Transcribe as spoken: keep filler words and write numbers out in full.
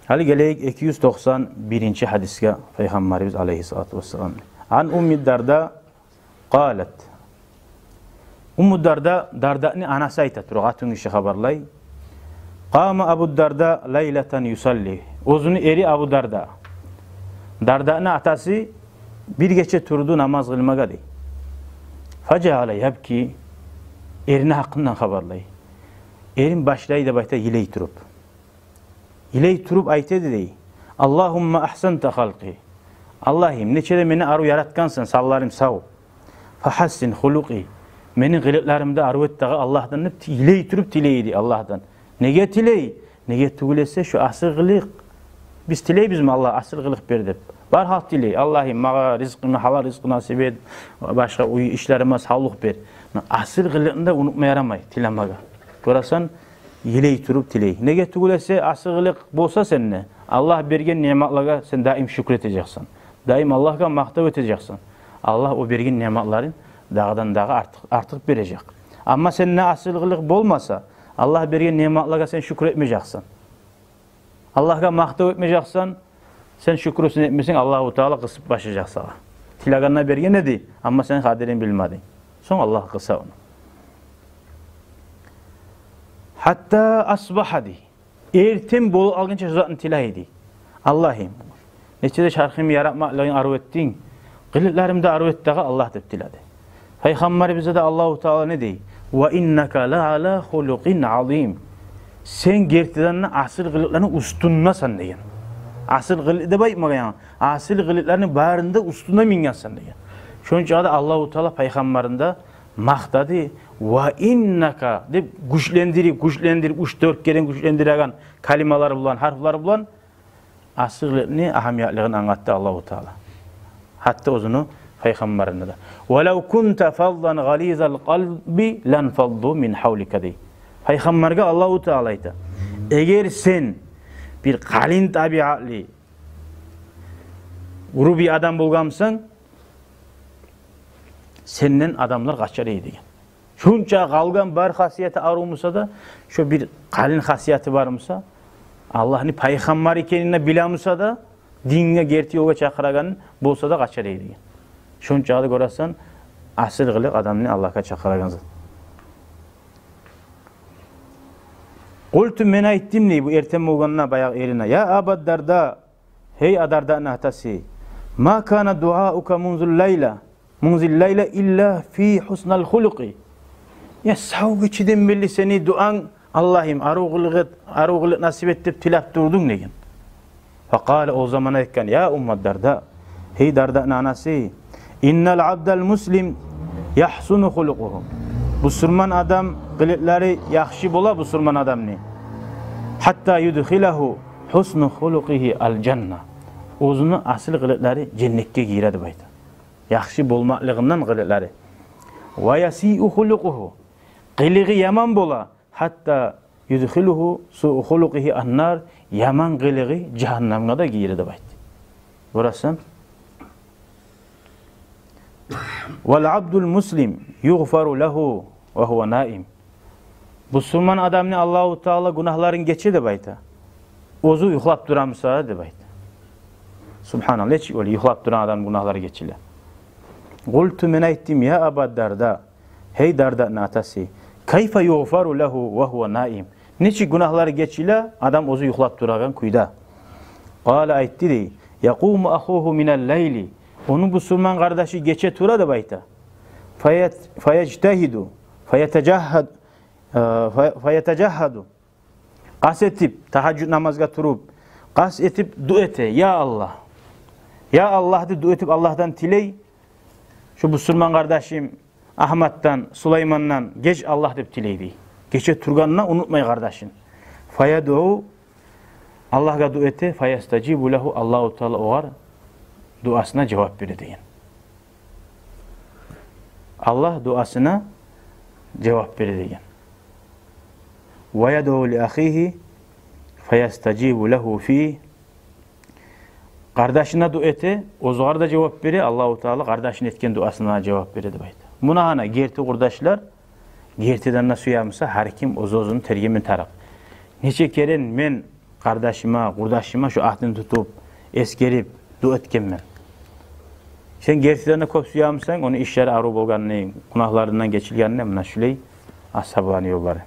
Гьали гелейик эки юз токъсан биринчи гьадисге, Пайхаммарыбыз алайгьиссалату вассалам. Ан Умми Дарда къалат. Умму Дарда, Дарданы анасы айта тура, къатынгиши хабарлай. Къама Абу Дарда лайлатан юсалли. Оьзюню эри Абу Дарда, Дарданы атасы, бир гече турду намаз къылмагъа дей. Фажаала ябки. Эрини гьакъындан хабарлай. Эрим башлай деп айта йылай туруп. Йылай туруп айта эди дей: «Аллагьумма агьсанта халкъи». Аллагьым, нече де мени арив яратгъансан, санларым сав. «Фагьассин хулукъи». Мени къылыкъларымны да арив эт дагъы Аллагьдан деп йылай туруп тилей эди Аллагьдан. Неге тилей? Неге тюгюл эсе, шо асил къылыкъ, биз тилейбизми Аллагь, асил къылыкъ бер деп? Бар халкъ тилей: «Аллагьым, магъа ризкъыны, гьалал ризкъы насип эт, башгъа уьй ишлериме савлукъ бер». Но асил къылыкъны да унутма ярамай тилемеге. Гёресен, йылай туруп тилей. Неге тюгюл эсе, асил къылыкъ болса сенде, Аллагь берген ниъматлагъа сен даим шюкюр этежексен. Даим Аллагьгъа макътав этежексен. Аллагь о берген ниъматларын дагъыдан-дагъы артыкъ, артыкъ бережек. Амма сенде асил къылыкъ болмаса, Аллагь берген ниъматлагъа сен шюкюр этмежексен. Аллагьгъа макътав этмежексен, сен шюкюрюн этмесенг, Аллагьу Таала къысып башлажакъ сагъа. Тилегенде берген эди, амма сен къадирин билмединг. Сонг Аллагь къыса ону. Гьатта асбагьа дей. Эртен болуп алгъынча шо затны тилей эди. Аллагьым, нече де чархымны яратмакълыгъын арив этдинг, къылыкъларымны да арив эт дагъы Аллагь деп тиледи. Пайхаммарыбызгъа да Аллагьу Таала не дей? «Ва иннака ла ала хулукъин азим». Сен гертиден де асил къылыкъланы уьстюндесен деген. Асил къылыкъ деп айтмагъан, асил къылыкъланы барында уьстюнде мингенсен деген. Шончагъа да Аллагьу Таала пайхаммарны да макътады. «Ва иннака» деп гючлендирип, гючлендирип, уьч-дёрт керен гючлендиреген калималар булан, гьарплар булан асил къылыкъны агьамиятлыгъын англатды Аллагьу Таала. Гьатта оьзюню пайхаммарына да. «Ва лав кунта фаззан гъализал къалби ланфаззу мин гьавлика» дей. Пайхаммаргъа Аллагьу Таала айта: «Эгер сен бир къалын табиатлы, уру бир адам болгъан бусанг, сенден адамлар къачар эди» деген. Шунча къалгъан бар хасияты арив буса да, шо бир къалын хасияты бар буса, Аллагьны пайхаммары экенин де биле буса да, динге, герти ёлгъа чакъырагъан болса да къачар эди деген. Шунчагъы да гёресен, асил къылыкъ адамны Аллагьгъа чакъырагъан зат. Къулту, мен айтдым дей, бу эртен болгъанда баягъы эрине: «Я Аба Дарда, гьей Дарданы атасы, ма кана дуаука мунзул лайла, мунзил лайла илла фи гьуснал хулукъи». Я сав гечеден берли сени дуанг, Аллагьым, арив къылыкъ эт, арив къылыкъ насип эт деп тилеп турдунг деген. Факъала, о заман айтгъан: «Я Умма Дарда, гьей Дарданы анасы, иннал абдал муслим яхсуну хулукъугьу». Бусурман адам къылыкълары яхшы бола, бусурман адамны. Гьатта юдхилагьу гьусну хулукъигьи ал жанна. Оьзюню асил къылыкълары женнетге гире деп айта. Яхшы болмакълыгъындан къылыкълары. Ва ясиу хулукъугьу. Къылыгъы яман бола. Гьатта юдхилагьу суу хулукъигьи ан нар. Яман къылыгъы жагьаннамгъа да гире деп айтды. Гёресен? Вал абдул муслим югъфару лагьу ва гьува наим. Бусурман адамны Аллагьу Таала гюнагьларын гече деп айта, оьзю юхлап тура буса деп айта. Субгьаналлагь, нечик оьле юхлап турагъан адамны гюнагьлары гечиле? Къулту, мен айтдым: «Я Аба Дарда, гьей Дарданы атасы, кайфа югъфару лагьу ва гьува наим?» Нечик гюнагьлары гечиле адам оьзю юхлап турагъан кюйде? Къала, айтды дей: «Якъуму ахугьу минал лайли». Ону бусурман къардашы гече тура деп айта. Фаят-, фаяжтагьиду, фаятажагьад-, э, фа-, фаятажагьаду. Къаст этип, тагьажжуд намазгъа туруп, къаст этип дуа эте: «Я Аллагь, я Аллагь», – деп дуа этип, Аллагьдан тилей, шу бусурман къардашым Агьматдан, Сулаймандан геч, Аллагь, деп тилей дей. Гече тургъанда унутмай къардашын. Фаядъу, Аллагьгъа дуа эте, фаястажибу лагьу, Аллагьу Таала огъар дуасына жавап бере деген. Аллагь дуасына жавап бере деген. Ва ядъу ли ахигьи фаястажибу лагьу фи. Къардашына дуа эте, оьзюгер де жавап бере, Аллагьу Таала къардашын этген дуасына жавап бере деп айта. Муна гьана герти къурдашлар, гертиден де сюе буса, гьар ким оьз-оьзюн тергеме тарыкъ. Нече керен мен къардашыма, къурдашыма шо атын тутуп, эсгерип, дуа этгенмен. Сен гертиден де кёп сюемисен ону ишлери арив болгъанны, гюнагьларындан гечилгенни? Муна шулай асгьабланы ёллары.